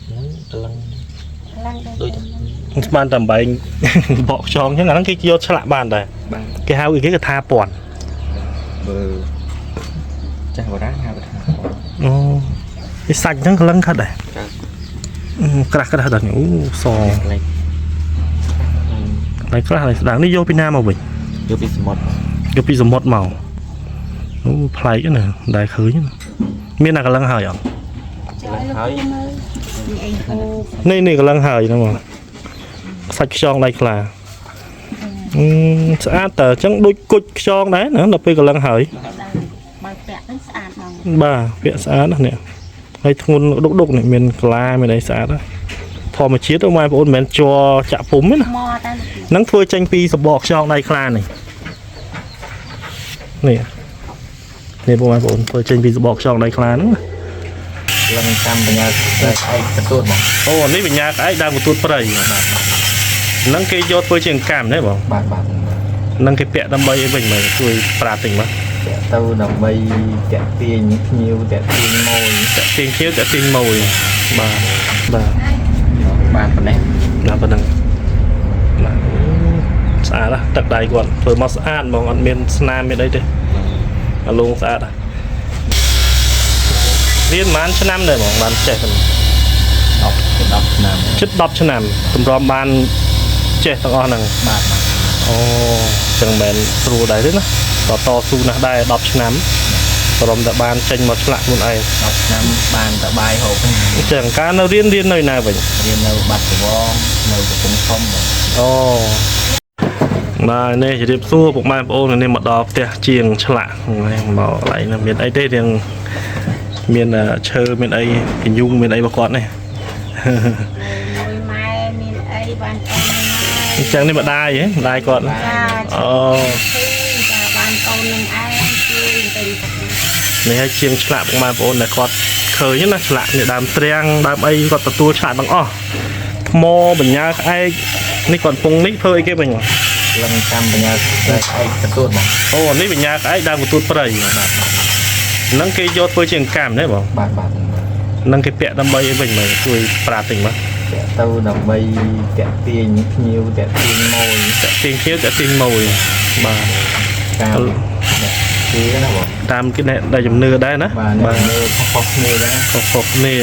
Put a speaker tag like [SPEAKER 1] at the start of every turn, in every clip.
[SPEAKER 1] ហ្នឹងកលឹង
[SPEAKER 2] ឡើងទៅ
[SPEAKER 1] ដូចតែ
[SPEAKER 3] ស្មានតែអំបែង បកខ្យងអញ្ចឹងអាហ្នឹងគេយកឆ្លាក់បានដែរ
[SPEAKER 1] បាន
[SPEAKER 3] គេហៅអីគេកថាពាន់
[SPEAKER 1] បើចាស់បុរាណហៅថា
[SPEAKER 3] អូវាសាច់អញ្ចឹងក្លឹងខិតដែរ
[SPEAKER 1] ក្រាស់
[SPEAKER 3] អឺក្រាស់ក្រាស់ដល់នេះអូស
[SPEAKER 1] ក្លែក
[SPEAKER 3] កន្លែងខ្លះកន្លែងស្ដាងនេះយកពីណាមកវិញ
[SPEAKER 1] យកពីសមុទ្រ
[SPEAKER 3] យកពីសមុទ្រមកអូប្លែកណាស់មិនដែលឃើញណាមានអាកលឹងហើយអត់
[SPEAKER 2] ចោលលោកគ្រូមើលនេះអីហូប
[SPEAKER 3] នេះនេះកលឹងហើយហ្នឹងមកសាច់ខ្យងដៃខ្លាអឺស្អាតតើអញ្ចឹងដូចគុជខ្យងដែរណាដល់ពេលកលឹងហើយ
[SPEAKER 2] បើពាក់ទៅស្អាតហ្មង
[SPEAKER 3] បាទពាក់ស្អាតណាស់នេះហើយធ្ងន់ដុកដុកនេះមានកាឡាមានអីស្អាតណាស់ធម្មជាតិទៅម៉ែបងប្អូនមិនមែនជ័រចាក់ពុំទេណា
[SPEAKER 2] មកតែលោកគ្រូ
[SPEAKER 3] ហ្នឹងធ្វើចេញពីសបកខ្យងដៃខ្លានេះនេះនេះបងប្អូនធ្វើចេញពីសបកខ្យងដៃខ្លាហ្នឹងណា
[SPEAKER 1] លឹងតាមបញ្ញាស្អែកកទួតបង
[SPEAKER 3] អូនេះបញ្ញាក្អែកដើមកទួតព្រៃ
[SPEAKER 1] បាទ
[SPEAKER 3] ហ្នឹងគេយកធ្វើជាអង្កាំទេបង
[SPEAKER 1] បាទបាទ
[SPEAKER 3] ហ្នឹងគេពាក់ដើម្បីអីវិញមើលជួយប្រាប់តិចមើល
[SPEAKER 1] តាក់ទៅដើម្បីតាក់ទាញភ្ញៀវតាក់ទាញម៉ួយ
[SPEAKER 3] តាក់ទាញភ្ញៀវតាក់ទាញម៉ួយបាទបាទ
[SPEAKER 1] បានប៉ុណ្ណេះ
[SPEAKER 3] បាទប៉ុណ្ណឹងបាទអូស្អាតណាស់ទឹកដៃគាត់ធ្វើមកស្អាតហ្មងអត់មានស្នាមមានអីទេអាលងស្អាតណាស់រៀនប្រហែលឆ្នាំដែរហ្មងបានចេះហ្នឹង
[SPEAKER 1] 10ទៅ10ឆ្នាំ
[SPEAKER 3] ជិត10ឆ្នាំទម្រាំបានចេះទាំងអស់ហ្នឹង
[SPEAKER 1] បាទបាទ
[SPEAKER 3] អូចឹងមិនមែនស្រួលដែរទេណាតតស៊ូណាស់ដែរ10ឆ្នាំព្រមតែបានចេញមកឆ្លាក់ខ្លួនឯង
[SPEAKER 1] 10ឆ្នាំបានតបាយហូប
[SPEAKER 3] អញ្ចឹងកាលនៅរៀនរៀននៅណាវិញ
[SPEAKER 1] រៀននៅបាត់ដបងនៅកំពង់ធំបង
[SPEAKER 3] អូបាទនេះជម្រាបសួរពុកម៉ែបងប្អូននេះមកដល់ផ្ទះជាងឆ្លាក់ហ្នឹងមកកន្លែងនេះមានអីទេរៀងមានឈើមានអីកញ្យុងមានអីរបស់គាត់នេះ
[SPEAKER 2] មួយម៉ែមានអីបានកូននឹងហើយ
[SPEAKER 3] អញ្ចឹងនេះម្ដាយហ៎ម្ដាយគាត់
[SPEAKER 2] ចា
[SPEAKER 3] អូ
[SPEAKER 2] ចាបានកូននឹងឯងជួយទៅ
[SPEAKER 3] នេះហើយជាងឆ្លាក់ពុកម៉ែបងប្អូនដែលគាត់ឃើញណាឆ្លាក់នេះដើមទ្រាំងដើមអីគាត់ទទួលឆ្លាក់ទាំងអស់ថ្មបញ្ញាក្អែកនេះគាត់ពងនេះធ្វើអីគេវិញ
[SPEAKER 1] លឹងតាមបញ្ញាស្អែកកទួតបង
[SPEAKER 3] អូនេះបញ្ញាក្អែកដើមកទួតព្រៃ
[SPEAKER 1] បាទ
[SPEAKER 3] ហ្នឹងគេយកធ្វើជាអង្កាំទេបង
[SPEAKER 1] បាទបាទ
[SPEAKER 3] ហ្នឹងគេពាក់ដើម្បីអីវិញមើលជួយប្រាប់តិចមើល
[SPEAKER 1] តាក់ទៅដើម្បីតាក់ទាញភ្ញៀវតាក់ទាញម៉ួយ
[SPEAKER 3] តាក់ទាញភ្ញៀវតាក់ទាញម៉ួយបាទ
[SPEAKER 1] តាមអ្នកគេណាបង
[SPEAKER 3] តាមគេអ្នកដែលជំនឿដែរណា
[SPEAKER 1] បាទអ្នកមើលខុសៗគ្នាដែរ
[SPEAKER 3] ខុសៗគ្នា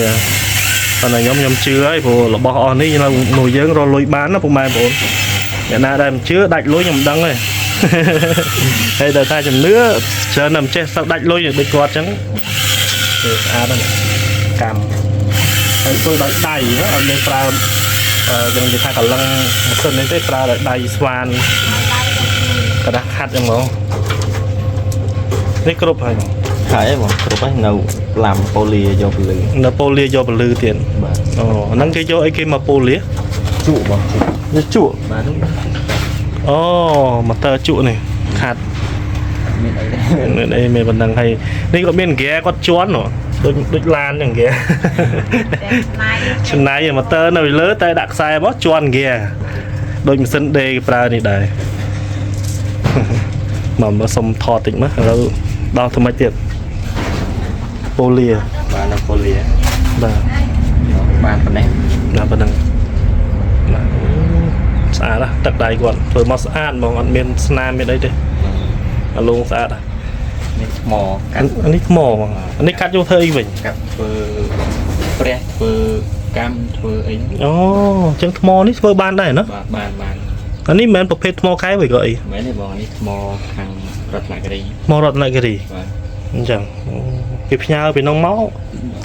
[SPEAKER 3] ប៉ុន្តែខ្ញុំខ្ញុំជឿហើយព្រោះរបស់អស់នេះនៅមួយយើងរកលុយបានណាពុកម៉ែបងប្អូនអ្នកណាដែលមិនជឿដាច់លុយខ្ញុំមិនដឹងទេ ហើយតែថាជំនឿច្រើនតែមិនចេះសឹកដាច់លុយដូចគាត់អញ្ចឹងគឺស្អាតណាស់កម្មហើយធ្វើដោយដៃណាអត់មានប្រើអឺយ៉ាងគេថាកលឹងម៉ាស៊ីននេះទេប្រើដោយដៃស្វាន กระดาษคัดยังมองนี่គ្រប់ហើយ
[SPEAKER 1] ហើយបងគ្រប់ហើយនៅឡាំប៉ូលីយកពលឺ
[SPEAKER 3] នៅប៉ូលាយកពលឺទៀត
[SPEAKER 1] បាទ
[SPEAKER 3] អូហ្នឹងគេយកអីគេមកប៉ូលា
[SPEAKER 1] ជក់បងជក់
[SPEAKER 3] នេះជក់
[SPEAKER 1] បាទនោះ
[SPEAKER 3] អូម៉ូទ័រជក់នេះខាត់
[SPEAKER 1] មានអីដែរ
[SPEAKER 3] មានអីមានប៉ុណ្ណឹងហើយនេះក៏មានហ្គាគាត់ជន់ហ៎ដូចដូចឡានចឹងហ្គា
[SPEAKER 2] តែណៃ
[SPEAKER 3] ច្នៃម៉ូទ័រនៅលើតែដាក់ខ្សែមកជន់ហ្គាដូចម៉ាស៊ីនដេគេប្រើនេះដែរ មកមើលសុំថតតិចមើលឥឡូវដល់ធ្វើម៉េចទៀតប៉ូលា
[SPEAKER 1] បាទនៅប៉ូលី
[SPEAKER 3] បាទ
[SPEAKER 1] បានប៉ុណ្ណេះ
[SPEAKER 3] ណាប៉ុណ្ណឹងណាស្អាតណាស់ទឹកដៃគាត់ធ្វើមកស្អាតហ្មងអត់មានស្នាមមានអីទេអាលងស្អាតណាស់
[SPEAKER 1] នេះថ្មកាត់
[SPEAKER 3] អានេះថ្មហ្មងអានេះកាត់យកធ្វើអីវិញ
[SPEAKER 1] កាត់ធ្វើព្រះធ្វើកម្មធ្វើអី
[SPEAKER 3] អូអញ្ចឹងថ្មនេះធ្វើបានដែរណា
[SPEAKER 1] បាទបានបាន
[SPEAKER 3] អានេះមិនមែនប្រភេទថ្មកែវអីក៏អី
[SPEAKER 1] មែនទេបងនេះថ្មខាងរតនគិរី
[SPEAKER 3] ថ្មរតនគិរី
[SPEAKER 1] បាទ
[SPEAKER 3] អញ្ចឹងអូគេផ្ញើពីនោះមក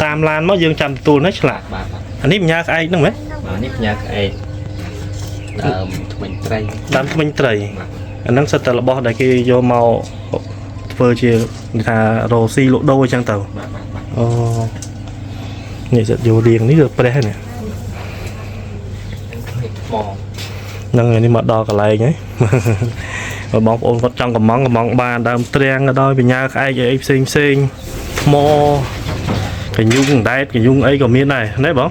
[SPEAKER 3] តាមឡានមកយើងចាំទទួលណាឆ្លាក់
[SPEAKER 1] បាទបាទ
[SPEAKER 3] អានេះបញ្ញាក្អែកហ្នឹងមែន
[SPEAKER 1] បាទនេះផ្ញើក្អែកដើមថ្មិញត្រី
[SPEAKER 3] ដើមថ្មិញត្រី
[SPEAKER 1] បាទ
[SPEAKER 3] អាហ្នឹងសិតតែរបស់ដែលគេយកមកធ្វើជាគេថារ៉ូស៊ីលក់ដូរអញ្ចឹងទៅ
[SPEAKER 1] បាទបាទបាទ
[SPEAKER 3] អូនេះសិតយករៀងនេះគឺប្រេះនេះ
[SPEAKER 1] នេះថ្ម
[SPEAKER 3] ហ្នឹងហើយនេះមកដល់កន្លែងហើយ បើបងប្អូនគាត់ចង់កំងកំងបានដើមទ្រាំងក៏ដោយបញ្ញាក្អែកអីផ្សេងផ្សេងថ្មកញ្យុងដែតកញ្យុងអីក៏មានដែរណាបង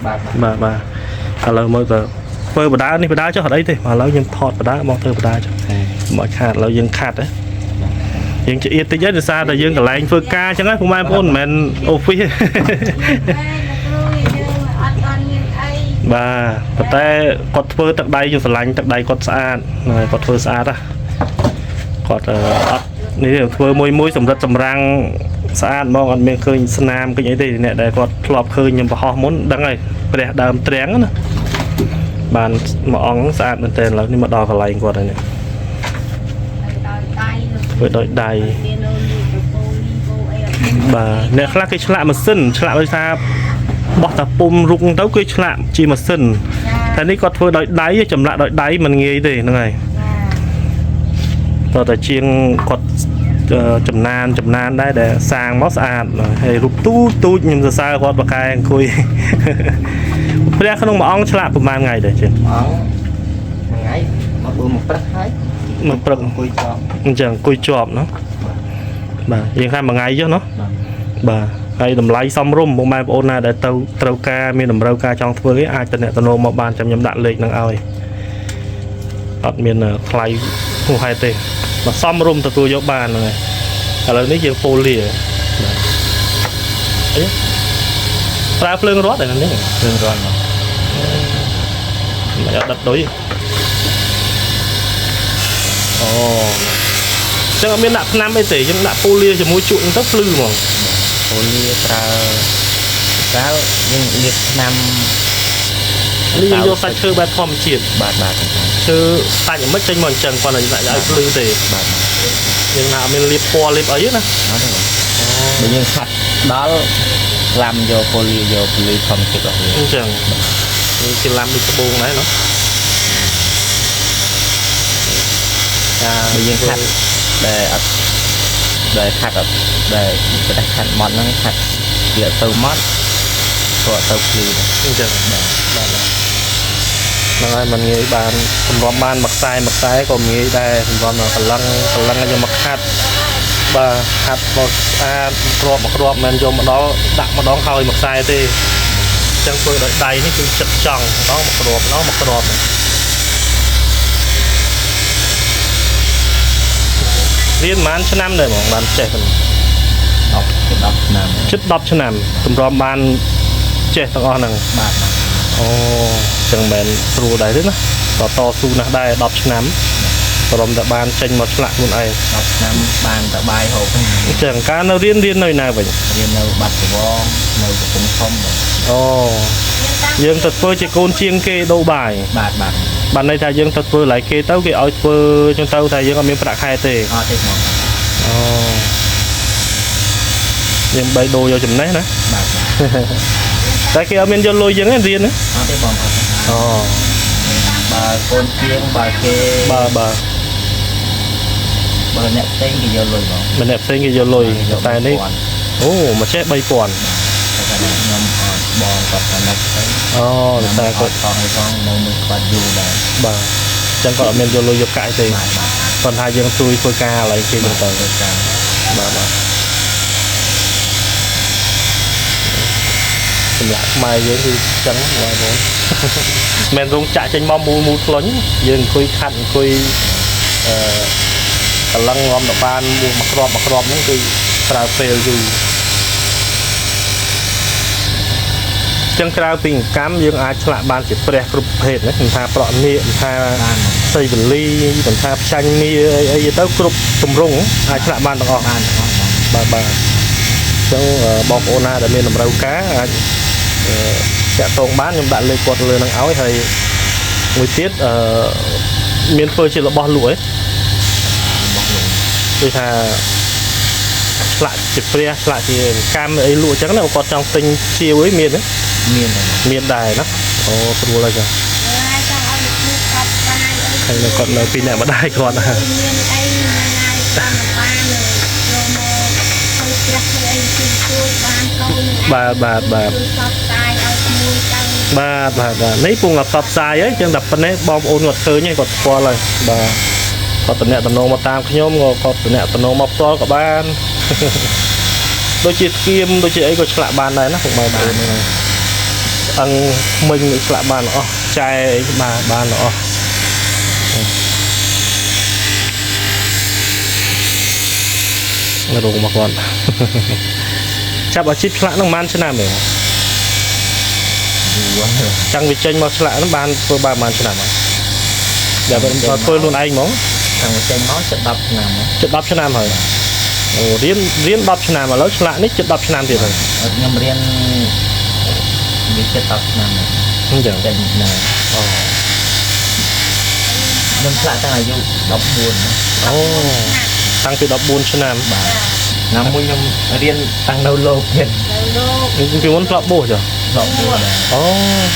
[SPEAKER 1] បាទ
[SPEAKER 3] បាទបាទឥឡូវមើលទៅធ្វើបដានេះបដាចុះអត់អីទេឥឡូវខ្ញុំថតបដាមកធ្វើបដាចុះមកខាតឥឡូវយើងខាត់ហ៎យើងចៀតតិចហើយដោយសារតែយើងកន្លែងធ្វើការអញ្ចឹងហ៎ពុកម៉ែបងប្អូនមិនមែនអូហ្វីសទេ
[SPEAKER 2] លោកគ្រូយើងអត់ ន់មានអី
[SPEAKER 3] បាទប៉ុន្តែគាត់ធ្វើទឹកដៃខ្ញុំស្រឡាញ់ទឹកដៃគាត់ស្អាតហ្នឹងហើយគាត់ធ្វើស្អាតណាគាត់អត់នេះទេធ្វើមួយមួយសម្រិតសម្រាំងស្អាតហ្មងអត់មានឃើញស្នាមឃើញអីទេអ្នកដែលគាត់ធ្លាប់ឃើញខ្ញុំបង្ហោះមុនដឹងហើយព្រះដើមទ្រាំងណាបានមួយអង្គស្អាតមែនទែនឥឡូវនេះមកដល់កន្លែងគាត់ហើយនេះ
[SPEAKER 2] ដោយដៃ
[SPEAKER 3] ធ្វើដោយដៃ
[SPEAKER 2] មាននៅលូកពូលីបូអីអត់មាន
[SPEAKER 3] បាទអ្នកខ្លះគេឆ្លាក់ម៉ាស៊ីនឆ្លាក់ដោយសារបោះតាពុំរុកទៅគេឆ្លាក់ជាម៉ាស៊ីនតែនេះគាត់ធ្វើដោយដៃចម្លាក់ដោយដៃមិនងាយទេហ្នឹងហើយតើតែជាងគាត់ចំណានចំណានដែរដែលសាងមកស្អាតហើយរូបទូទូចខ្ញុំសរសើរគាត់បកកែអង្គុយ ព្រះក្នុងមួយអង្គឆ្លាក់ប្រហែលថ្ងៃដែរជាង
[SPEAKER 1] អង្គមួយថ្ងៃមកបឺមកព្រឹកហើយ
[SPEAKER 3] មកព្រឹក
[SPEAKER 1] អង្គុយចោល
[SPEAKER 3] អញ្ចឹងអង្គុយជាប់ណោះបាទយើងថាមួយថ្ងៃចុះណោះ
[SPEAKER 1] បាទ
[SPEAKER 3] បាទហើយតម្លៃសមរម្យពុកម៉ែបងប្អូនណាដែលទៅត្រូវការមានតម្រូវការចង់ធ្វើឯងអាចតំណតំណងមកបានចាំខ្ញុំដាក់លេខហ្នឹងឲ្យអត់មានថ្លៃហួសហេតុទេបើសមរម្យទទួលយកបានហ្នឹងហើយឥឡូវនេះយើងប៉ូលាបាទអីប្រើភ្លើងរត់ឯនេះ
[SPEAKER 1] គ្រឿងរត់មក
[SPEAKER 3] មិនអត់ដិតដូចអូអញ្ចឹងអត់មានដាក់ថ្នាំអីទេយើងដាក់ប៉ូលាជាមួយជក់ហ្នឹងទៅភ្លឺហ្មង
[SPEAKER 1] ពូលាប្រើកាលយើងលាបថ្នាំ
[SPEAKER 3] នេះយើងយកសាច់ឈើបែបធម្មជាតិ
[SPEAKER 1] បាទបាទ
[SPEAKER 3] ឈើសាច់មិនចេញមកអញ្ចឹងគាត់តែដាក់ឲ្យភ្លឺទេ
[SPEAKER 1] បាទ
[SPEAKER 3] យើងថាអត់មានលាបពណ៌លាបអីទេណា
[SPEAKER 1] អត់ទេបើយើងខាត់ដល់ឡាំយកពូលាយកពូលីធម្មជាតិរបស់វា
[SPEAKER 3] អញ្ចឹងនេះជាឡាំដូចត្បូងដែរណោះចា
[SPEAKER 1] បើយើងខាត់ដែលអត់ដែលខាត់អត់ដែលប្រទេសខាត់ម៉ត់ហ្នឹងខាត់វាអត់ទៅម៉ត់ក៏អត់ទៅភ្លឺដែរ
[SPEAKER 3] អញ្ចឹងបាទបាទហ្នឹងហើយมันងាយបានសម្រាប់បានមួយខ្សែមួយខ្សែក៏ងាយដែរសម្រាប់កលឹងកលឹងឲ្យយកមកខាត់បាទខាត់មកស្អាតគ្រាប់មួយគ្រាប់មិនយកមកដល់ដាក់ម្ដងហើយមួយខ្សែទេអញ្ចឹងធ្វើដោយដៃនេះគឺចិត្តចង់ម្ដងមួយគ្រាប់ម្ដងមួយគ្រាប់ រៀនប្រហែលឆ្នាំដែរហ្មងបានចេះប៉ុណ្ណឹង
[SPEAKER 1] 10ទៅ10ឆ្នាំ
[SPEAKER 3] ជិត10ឆ្នាំទម្រាំបានចេះទាំងអស់ហ្នឹង
[SPEAKER 1] បាទបាទ
[SPEAKER 3] អូចឹងមិនមែនស្រួលដែរទេណាតតស៊ូណាស់ដែរ10ឆ្នាំព្រមតែបានចេញមកឆ្លាក់ខ្លួនឯង
[SPEAKER 1] 10ឆ្នាំបានតបាយហូប
[SPEAKER 3] អញ្ចឹងកាលនៅរៀនរៀននៅណាវិញ
[SPEAKER 1] រៀននៅបាត់ដំបងនៅកំពង់ធំបាទ
[SPEAKER 3] អូយើងទៅធ្វើជាកូនជាងគេដូរបាយ
[SPEAKER 1] បាទបាទ
[SPEAKER 3] បានន័យថាយើងទៅធ្វើឡៃគេទៅគេឲ្យធ្វើចឹងទៅថាយើងអត់មានប្រាក់ខែទេ
[SPEAKER 1] អត់ទេហ្មង
[SPEAKER 3] អូយើងបីដូរយកចំណេះណា
[SPEAKER 1] បាទបាទ
[SPEAKER 3] តែគេអត់មានយកលុយយើងទេរៀនណា
[SPEAKER 1] អត់ទេបងអត់ទេ
[SPEAKER 3] អូ
[SPEAKER 1] បើកូនជាងបើគេ
[SPEAKER 3] បាទបាទ
[SPEAKER 1] បើអ្នកផ្សេងគេយកលុយបង
[SPEAKER 3] ម្នាក់ផ្សេងគេយកលុយតែនេះអូមួយចេះ3000
[SPEAKER 1] តែខ្ញុំអត់បងគាត់ថាអ្នកផ្សេង
[SPEAKER 3] អូតែ
[SPEAKER 1] គាត់
[SPEAKER 3] គាត់
[SPEAKER 1] ផងអីផងនៅមួយគាត់យូរដែរ
[SPEAKER 3] បាទអញ្ចឹងគាត់អត់មានយកលុយយកកាក់ទេ
[SPEAKER 1] បាទបាទ
[SPEAKER 3] គាត់ថាយើងជួយធ្វើការឥឡូវគេចឹងទៅ
[SPEAKER 1] ទៅការ
[SPEAKER 3] បាទបាទសម្រាប់ខ្មែរយើងគឺចឹងបងប្អូន មិនរោងចាក់ចេញមកមូលមូលធ្លុញយើងអង្គុយខាត់អង្គុយអឺកលឹងងំតបានមួយមួយគ្រាប់មួយគ្រាប់ហ្នឹងគឺប្រើពេលយូរចឹងក្រៅពីកម្មយើងអាចឆ្លាក់បានជាព្រះគ្រប់ប្រភេទណាមិនថាប្រក់នាគមិនថា
[SPEAKER 1] បាន
[SPEAKER 3] សីវលីមិនថាផ្ចាញ់នីអីអីទៅគ្រប់ទម្រង់អាចឆ្លាក់បានទាំងអស់
[SPEAKER 1] បានទាំងអស់បង
[SPEAKER 3] បាទបាទអញ្ចឹងបងប្អូនណាដែលមានតម្រូវការអាចអឺតាក់ទងបានខ្ញុំដាក់លេខគាត់លើនឹងឲ្យហើយមួយទៀតអឺមានធ្វើជារបស់លក់ឯង
[SPEAKER 1] របស់លោក
[SPEAKER 3] ដូចថាឆ្លាក់ជាព្រះឆ្លាក់ជាកម្មអីលក់អញ្ចឹងណាគាត់ចង់ទិញជាវអីមានទេ
[SPEAKER 1] មានតែបង
[SPEAKER 3] មានដែរណាអូស្រួលហើយចឹង
[SPEAKER 2] ហើយចង់ឲ្យលោកគ្រូកប់បាយអី
[SPEAKER 3] ហើយនៅគាត់នៅពីអ្នកម្ដាយគាត់ណា
[SPEAKER 2] មានអីហ្នឹងហើយបានបានយកមកធ្វើព្រះធ្វើអីជួយជួយបានកូន
[SPEAKER 3] បាទបាទបាទ
[SPEAKER 2] ជួយសបផ្សាយឲ្យក្មួយទៅ
[SPEAKER 3] បាទបាទបាទនេះពងតែផ្សព្វផ្សាយហើយចឹងតែប៉ុណ្ណេះបងប្អូនគាត់ឃើញហើយគាត់ស្គាល់ហើយបាទគាត់តំណាក់តំណងមកតាមខ្ញុំក៏គាត់តំណាក់តំណងមកផ្ទាល់ក៏បាន ដូចជាស្គៀមដូចជាអីក៏ឆ្លាក់បានដែរណាពុកម៉ែបងប្អូនហ្នឹងហើយឆ្អឹងថ្មិញឆ្លាក់បានអស់ចែអីបាទបានអស់រោងមកគាត់ ចាប់អាជីពឆ្លាក់ហ្នឹងប៉ុន្មានឆ្នាំទេ
[SPEAKER 1] 10 យូរហើយ
[SPEAKER 3] ចង់វាចេញមកឆ្លាក់ហ្នឹងបានធ្វើបានប្រហែលឆ្នាំហើយដែលធ្វើខ្លួនឯងហ្មង
[SPEAKER 1] តាំងពីចេញមកជិត10ឆ្នាំហើយ
[SPEAKER 3] ជិត10ឆ្នាំហើយអូរៀនរៀន10ឆ្នាំឥឡូវឆ្លាក់នេះជិត10ឆ្នាំទៀតហើយ
[SPEAKER 1] ខ្ញុំរៀនវាជិត10ឆ្នាំហើយ
[SPEAKER 3] អញ្ចឹង
[SPEAKER 1] ចេញណា
[SPEAKER 3] អូ
[SPEAKER 1] ខ្ញុំឆ្លាក់តាំងអាយុ14
[SPEAKER 3] អូតាំងពី14ឆ្នាំ
[SPEAKER 1] បាទណាមួយខ្ញុំរៀនតាំងនៅលោកទៀត
[SPEAKER 2] នៅលោក
[SPEAKER 3] ពីមុនធ្លាប់បួសចុះ
[SPEAKER 1] ធ្លាប់បួសដែរ
[SPEAKER 3] អូ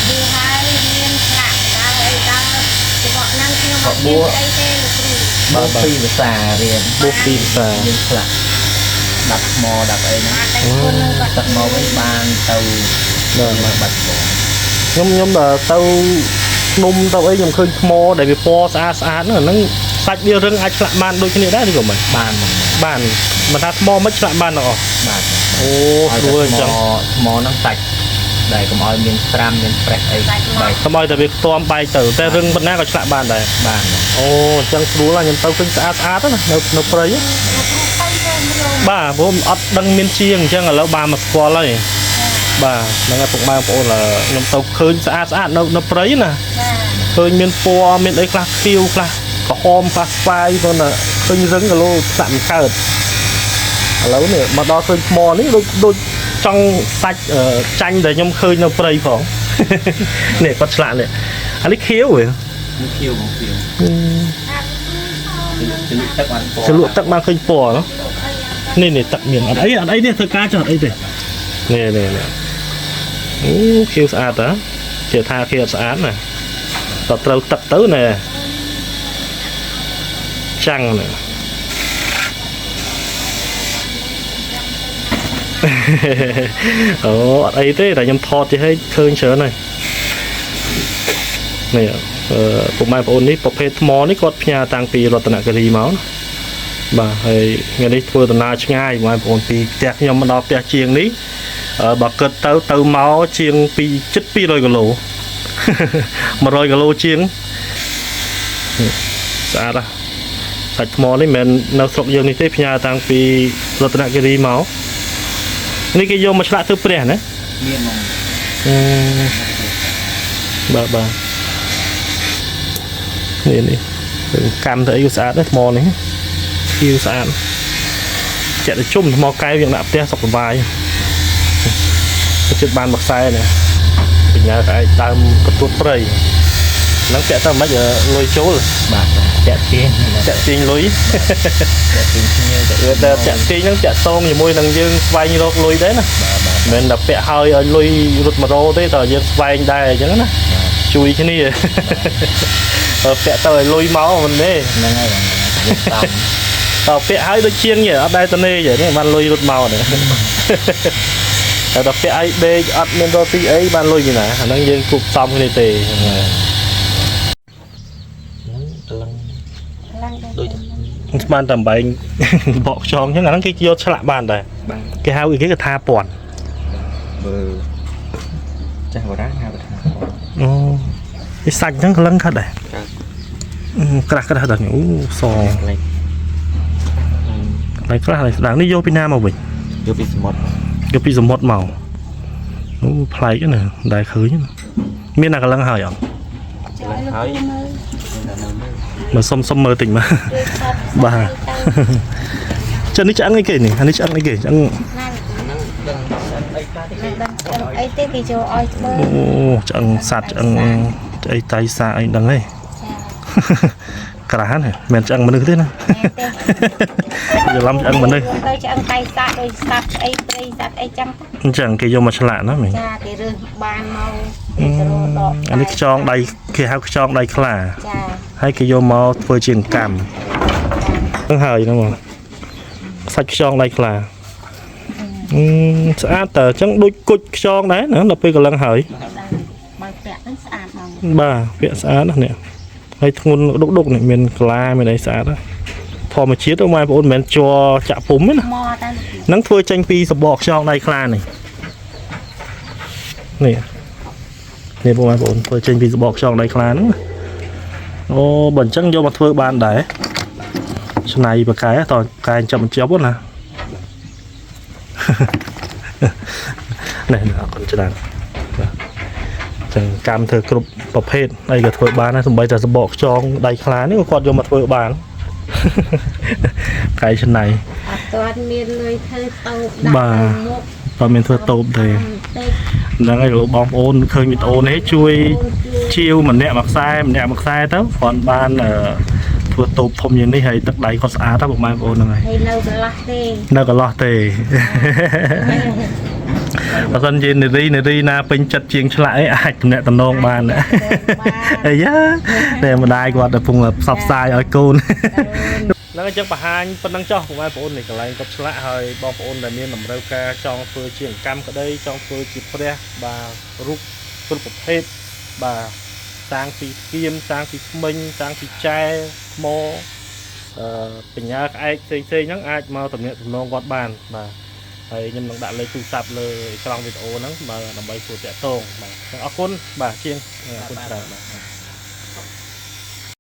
[SPEAKER 2] បួសហើយរៀនឆ្លាក់ដើរអីដើរច្បកហ្នឹងខ្ញុំអត់មានអីទេលោកគ្រូ
[SPEAKER 1] បើពីភាសារៀន
[SPEAKER 3] បួសពីភាសា
[SPEAKER 1] រៀនឆ្លាក់ដាក់ថ្មដាក់អីហ្នឹង
[SPEAKER 2] បានតែគុណនឹងគាត់
[SPEAKER 1] ទឹកមកវិញបានទៅ
[SPEAKER 3] បាទ
[SPEAKER 1] មកបាត់បង
[SPEAKER 3] ខ្ញុំខ្ញុំដល់ទៅភ្នំទៅអីខ្ញុំឃើញថ្មដែលវាពណ៌ស្អាតស្អាតហ្នឹងអាហ្នឹងសាច់វារឹងអាចឆ្លាក់បានដូចគ្នាដែរឬក៏មិន
[SPEAKER 1] បានមក
[SPEAKER 3] បានមិនថាថ្មមិនឆ្លាក់បានទាំងអស់
[SPEAKER 1] បាទ
[SPEAKER 3] អូស្រួលអញ្ចឹង
[SPEAKER 1] ថ្មហ្នឹងសាច់ដែលកុំឲ្យមានត្រាំមានប្រេះអីបែក
[SPEAKER 3] កុំឲ្យតែវាខ្ទាំបែកទៅតែរឹងប៉ុណ្ណាក៏ឆ្លាក់បានដែរ
[SPEAKER 1] បាន
[SPEAKER 3] អូអញ្ចឹងស្រួលណាស់ខ្ញុំទៅឃើញស្អាតស្អាតណាស់នៅនៅព្រៃ
[SPEAKER 2] លោកគ្រូទៅទៅមក
[SPEAKER 3] បាទព្រោះអត់ដឹងមានជាងអញ្ចឹងឥឡូវបានមកស្គាល់ហើយបាទហ្នឹងហើយពុកម៉ែបងប្អូនខ្ញុំទៅឃើញស្អាតស្អាតនៅនៅព្រៃណា
[SPEAKER 2] បាទ
[SPEAKER 3] ឃើញមានពណ៌មានអីខ្លះខៀវខ្លះក្រហមខ្លះស្វាយព្រោះណាឃើញរឹងគីឡូឆ្លាក់មិនកើតឥឡូវនេះមកដល់ឃើញថ្មនេះដូចដូចចង់សាច់ចាញ់ដែលខ្ញុំឃើញនៅព្រៃផង នេះគាត់ឆ្លាក់នេះអានេះខៀវហ៎
[SPEAKER 1] ខៀវបងខៀវ
[SPEAKER 2] ថាគ្រូស
[SPEAKER 1] ទៅលក់ទឹកបានពណ៌
[SPEAKER 3] ជ្រលក់ទឹកបានឃើញពណ៌ណោះនេះនេះទឹកមានអត់អីអត់អីនេះធ្វើការចុះអត់អីទេនេះនេះនេះអូខៀវស្អាតតើជាថាខៀវអត់ស្អាតណាតើត្រូវទឹកទៅណែចាំងណែ អូអត់អីទេតែខ្ញុំថតជិះឲ្យឃើញច្រើនហើយនេះអឺពុកម៉ែបងប្អូននេះប្រភេទថ្មនេះគាត់ផ្ញើតាំងពីរតនគិរីមកណាបាទហើយថ្ងៃនេះធ្វើដំណើរឆ្ងាយបងប្អូនពីផ្ទះខ្ញុំមកដល់ផ្ទះជាងនេះអឺបើគិតទៅទៅមកជាងពីជិត200គីឡូ 100គីឡូជាងនេះស្អាតណាស់សាច់ថ្មនេះមិនមែននៅស្រុកយើងនេះទេផ្ញើតាំងពីរតនគិរីមកនេះគេយកមកឆ្លាក់ធ្វើព្រះណា
[SPEAKER 1] មានមក
[SPEAKER 3] អឺបាទបាទនេះនេះរឿងកម្មទៅអីក៏ស្អាតដែរថ្មនេះខៀវស្អាតចិត្តតែជុំថ្មកែវយើងដាក់ផ្ទះសុខសប្បាយទៅចិត្តបានមួយខ្សែនេះបញ្ញាក្អែកដើមកទួតព្រៃហ្នឹងពាក់ទៅមិនខ្មិចលុយចូល
[SPEAKER 1] បាទតាក់ទាញ
[SPEAKER 3] តាក់ទាញលុយ
[SPEAKER 1] តាក់ទាញភ្ញៀវតាក់
[SPEAKER 3] វាតែតាក់ទាញហ្នឹងតាក់តងជាមួយនឹងយើងស្វែងរកលុយដែរណា
[SPEAKER 1] បាទបាទ
[SPEAKER 3] មិនមែនតែពាក់ហើយឲ្យលុយរត់មករោទេតើយើងស្វែងដែរអញ្ចឹងណា ជួយគ្នា បើពាក់ទៅឲ្យលុយមកមិនទេ
[SPEAKER 1] ហ្នឹងហើយបងយើងតាម
[SPEAKER 3] តើពាក់ឲ្យដូចជាងទេអត់ដែរតនេទេនេះបានលុយរត់មកនេះ តែដល់ពាក់ឲ្យដេកអត់មានរកទីអីបានលុយពីណាអាហ្នឹងយើងគួបផ្សំគ្នាទេហ្នឹងហើយ
[SPEAKER 1] ហ្នឹងកលឹង
[SPEAKER 2] ឡើង
[SPEAKER 1] ដូច
[SPEAKER 3] ស្មានតែអំបែង បកខ្យងអញ្ចឹងអាហ្នឹងគេយកឆ្លាក់បានដែរ
[SPEAKER 1] បាទ
[SPEAKER 3] គេហៅអីគេគេថាពាន់
[SPEAKER 1] បើចាស់បុរាណហៅថា
[SPEAKER 3] អូនេះសាច់អញ្ចឹងក្លឹងខិតដែរ
[SPEAKER 1] កើត
[SPEAKER 3] អឺក្រាស់ក្រាស់ដល់នេះអូស
[SPEAKER 1] ផ្លេច
[SPEAKER 3] កន្លែងខ្លះកន្លែងស្ដាងនេះយកពីណាមកវិញ
[SPEAKER 1] យកពីសមុទ្រ
[SPEAKER 3] យកពីសមុទ្រមកអូប្លែកណាស់មិនដែលឃើញណាមានអាកលឹងហើយអត់
[SPEAKER 2] ចូលលោកគ្រូមើល
[SPEAKER 1] នៅនៅលើ
[SPEAKER 3] មើលសុំសុំមើលតិចមើល
[SPEAKER 2] ជួយថត
[SPEAKER 3] បាទ ចឹងនេះឆ្អឹងអីគេនេះអានេះឆ្អឹងអីគេឆ្អឹង
[SPEAKER 2] ណា
[SPEAKER 1] ហ្នឹងដឹងអីខ្លះទេ
[SPEAKER 2] មិនដឹងឆ្អឹងអីទេគេចូលឲ្យធ្វើ
[SPEAKER 3] អូឆ្អឹងសត្វឆ្អឹងអីតៃសាអីដឹងហី
[SPEAKER 2] ចា
[SPEAKER 3] ក្រាស់ណាស់មិនមែនឆ្អឹងមនុស្សទេណា
[SPEAKER 2] ណែទេ
[SPEAKER 3] ច្រឡំឆ្អឹងមនុស្ស
[SPEAKER 2] ទៅឆ្អឹងតៃសាក់ដូចសត្វអីព្រៃសត្វអីចឹងទៅ
[SPEAKER 3] អញ្ចឹងគេយកមកឆ្លាក់ណាមីង
[SPEAKER 2] ចាគេរើសបានមកគេទៅរកដក
[SPEAKER 3] អានេះខ្យងដៃគេហៅខ្យងដៃខ្លា
[SPEAKER 2] ចា
[SPEAKER 3] ហើយគេយកមកធ្វើជាអង្កាំហ្នឹងហើយហ្នឹងមកសាច់ខ្យងដៃខ្លាអឺស្អាតតើអញ្ចឹងដូចគុជខ្យងដែរណាដល់ពេលកន្លឹងហើយ
[SPEAKER 2] បើពាក់ហ្នឹងស្អាតហ្មង
[SPEAKER 3] បាទពាក់ស្អាតណាស់នេះហើយធ្ងន់ដុកដុកនេះមានក្លាមានអីស្អាតណាស់ធម្មជាតិទៅម៉ែបងប្អូនមិនមែនជ័រចាក់ពុំទេណា
[SPEAKER 2] ថ្មតែលោកគ្រូ
[SPEAKER 3] ហ្នឹងធ្វើចេញពីសបកខ្យងដៃខ្លានេះនេះនេះបងប្អូនធ្វើចេញពីសបកខ្យងដៃខ្លាហ្នឹងណាអូបើអញ្ចឹងយកមកធ្វើបានដែរឆ្នៃបកែតកែចាប់បញ្ចប់ណា នេះអរគុណច្រើនបាទ ចឹងកម្មធ្វើគ្រប់ប្រភេទអីក៏ធ្វើបានដែរសំបីតែសបកខ្យងដៃខ្លានេះក៏គាត់យកមកធ្វើបាន កែច្នៃ
[SPEAKER 2] អត់ទាន់មានលុយធ្វើតូបដាក់
[SPEAKER 3] បាទ
[SPEAKER 2] នៅមុខ
[SPEAKER 3] តើមានធ្វើតូបទេ
[SPEAKER 2] តិច
[SPEAKER 3] ហ្នឹងហើយលោកបងប្អូនឃើញវីដេអូនេះជួយ
[SPEAKER 2] អូនជួយ
[SPEAKER 3] ជាវម្នាក់មួយខ្សែម្នាក់មួយខ្សែទៅគ្រាន់បានអឺធ្វើតូបធំជាងនេះហើយទឹកដៃគាត់ស្អាតទៅបងប្អូនហ្នឹងហើយ
[SPEAKER 2] ហើយនៅកន្លះទេ
[SPEAKER 3] នៅកន្លោះទេ បើសិនជានារីនារីណាពេញចិត្តជាងឆ្លាក់អីអាចតំណាក់តំណងបានណា អាយ៉ាតែម្ដាយគាត់កំពុងតែផ្សព្វផ្សាយឲ្យកូន ហ្នឹងអញ្ចឹងបង្ហាញប៉ុណ្ណឹងចុះបងប្អូននេះកន្លែងគាត់ឆ្លាក់ហើយបងប្អូនដែលមានតម្រូវការចង់ធ្វើជាអង្កម្មក្តីចង់ធ្វើជាព្រះបាទរូបគ្រប់ប្រភេទបាទសាងពីគៀមសាងពីធ្មេញសាងពីចែថ្មអឺបញ្ញាក្អែកផ្សេងៗហ្នឹងអាចមកតំណាក់តំណងគាត់បានបាទហើយខ្ញុំនឹងដាក់លេខទូរស័ព្ទលើអេក្រង់វីដេអូហ្នឹងបាទដើម្បីសួរតាក់ទងបាទអរគុណបាទជាងអរគុណច្រើនបាទ